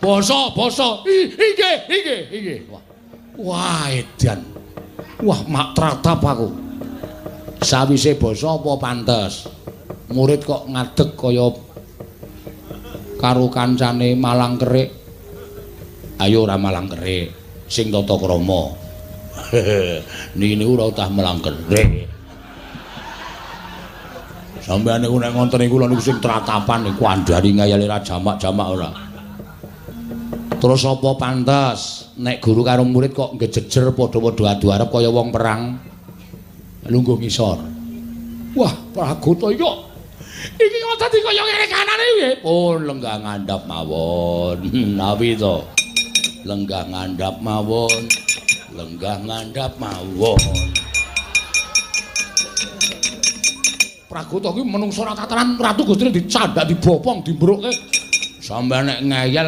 Basa, basa. Inggih, inggih, inggih. Wah. Wah, edan. Wah, mak tratap aku. Sawise basa apa pantes? Murid kok ngadeg kaya karo kancane malang kerik. Ayo ora malang kerik, sing tata krama. Niki niku ora utah malang kerik. Sampeyan niku nek ngonten niku lho niku sing tratapan niku andhari ngayale ra jamak-jamak ora. Terus apa pantes nek guru karo murid kok ngejejer padha-padha adu arep kaya wong perang? Lungguh ngisor. Wah, Pragota iki kok iki kok dadi kaya ngene kanane piye? Pun lenggah ngandhap mawon. Nawi to. Lenggah ngandhap mawon. Lenggah ngandhap mawon. Pragota iki menungsa ora tataran, Ratu Gustine dicandak, dibopong, dimbrukke. Sampeyan nek ngeyel